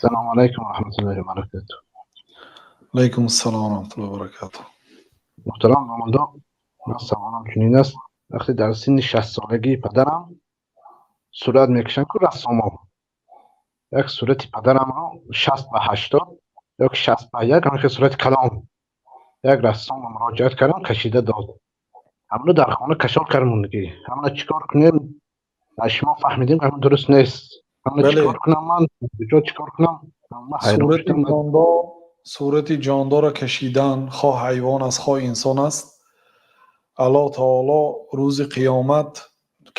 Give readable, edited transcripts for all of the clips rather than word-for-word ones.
Салому алайкум ва раҳматуллоҳи ва баракатуҳ. Алайкум ассалом ва раҳматуллоҳи ва баракатуҳ. Муҳтарам домондо, ман саволам чунин аст: вақте дар синни 60-солагии падарам сурат мекашанд ку рассомо, як сурати падарамро 60 ба 80 ё ки 60 ба 1, ҳамин сурати калон, як рассомро муроҷиат кардам, кашида дод. Ҳамоно дар хона кашол кардем. Ҳамона чӣ кор кунем? Аз шумо фаҳмидем, ҳамон дуруст нест. Ҳамона чӣ кор кунам ман? Куҷо чӣ кор кунам? Сурати ҷондор, сурати ҷондорро кашидан, хоҳ ҳайвон аст, хоҳ инсон аст, Аллоҳ таоло рӯзи қиёмат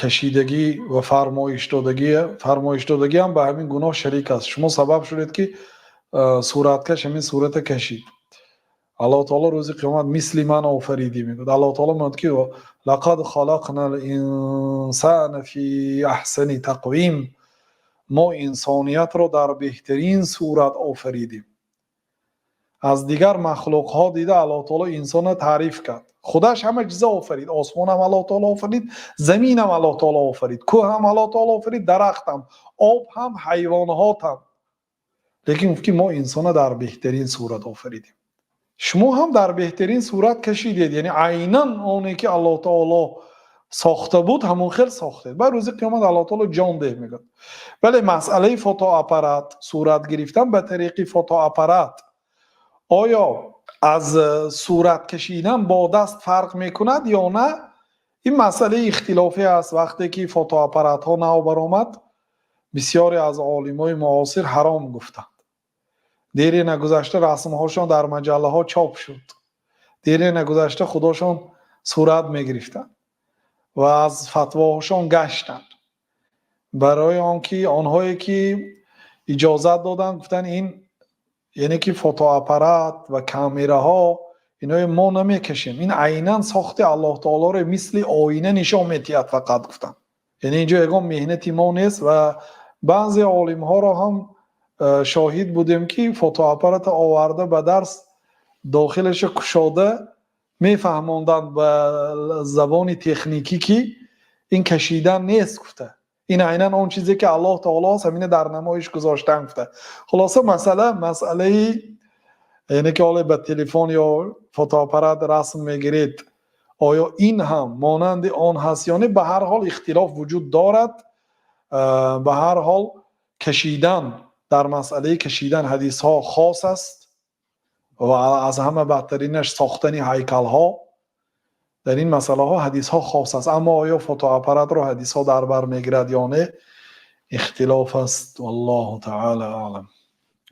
кашидагӣ ва фармоишдодагӣ, фармоишдодагиам ба ҳамин гуноҳ шарик аст. Шумо сабаб шудед, ки сураткаш ҳамин сурата кашид. Аллоҳ таоло рӯзи қиёмат мисли ман офаридӣ мегӯяд. Аллоҳ таоло мегӯяд, ки لقد خلقنا الإنسان في أحسن تقويم. Мо инсониятро дар беҳтарин сурат офаридем. Аз дигар махлуқҳо дида Аллоҳ таоло инсонро таъриф кард. Худаш ҳама чиза офарид: осмонам Аллоҳ таоло офарид, заминам Аллоҳ таоло офарид, кӯҳам Аллоҳ таоло офарид, дарахтам, об ҳам, ҳайвонҳотам, лекин гуфт, ки мо инсонро дар беҳтарин сурат офаридем. Шумо ҳам дар беҳтарин сурат кашидед, яъне айнан оне ки Аллоҳ таоло сохта буд, ҳамон хел сохтед. Баъд рӯзи қиёмат Аллоҳ таоло ҷон деҳ мегӯяд. Вале масъалаи фотоаппарат, сурат гирифтан ба тариқи фотоаппарат, оё аз сурат кашидан бо даст фарқ мекунад ё на, ин масъалаи ихтилофӣ аст. Вақте ки фотоаппаратҳо нав баромад, бисёре аз олимои муосир ҳаром гуфтанд. Дере нагузашта расмҳошон дар маҷаллаҳо чоп шуд. Дере нагузашта худошон сурат мегирифтанд ва аз фатвоҳошон гаштанд, барои он ки онҳое ки иҷозат доданд, гуфтанд, ин яъне ки фотоаппарат ва камераҳо, иное мо намекашем, ин айнан сохти Аллоҳ таолоро мисли оина нишон медиҳад фақат, гуфтанд. Яъне инҷо ягон меҳнати мо нест. Ва баъзе олимҳоро ҳам шоҳид будем, ки фотоаппарата оварда, ба дарс дохилаша кушода мефаҳмонданд ба забони техникӣ, ки ин кашидан нест, гуфта, ин айнан он чизе ки Аллоҳ таоло аст, ҳамина дар намоиш гузоштан, гуфта. Хулоса, масъала масъалаи яъне ки ҳоле ба телефон ё фотоаппарат расм мегиред, оё ин ҳам монанди он ҳаст ё не, ба ҳар ҳол ихтилоф вуҷуд дорад. Ба ҳар ҳол, кашидан, дар масъалаи кашидан ҳадисҳо хос аст ва аз ҳама бадтаринаш сохтани ҳайкалҳо. Дар ин масъалаҳо ҳадисҳо хос аст, аммо оё фотоаппаратро ҳадисҳо дар бар мегирад ё не, ихтилоф аст. Валлоҳу таала аълам.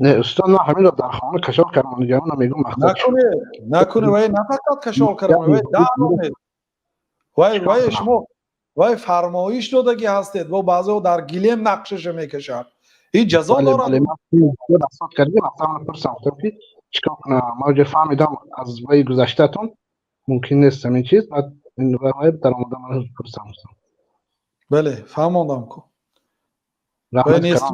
Не, устод, ман ҳаминро дар хона кашол кардам, нигаронам, мегӯм мақсад. Накунед, накунед. Вай на фақат кашол кардам, вай даронед, вай шумо вай фармоиш додагӣ ҳастед. Бо баъзеҳо дар гилем нақшаша мекашанд, ин ҷазо дорад. Кардем, рафтам, пурсам, гуфтам, ки чикор кунам. Ман ҷо фаҳмидам аз ваи гузаштаатон, мумкин нест ҳамин чиз. Баъд вай даромадам, пурсам. Бале, фаҳмондам ку. Раҳмат.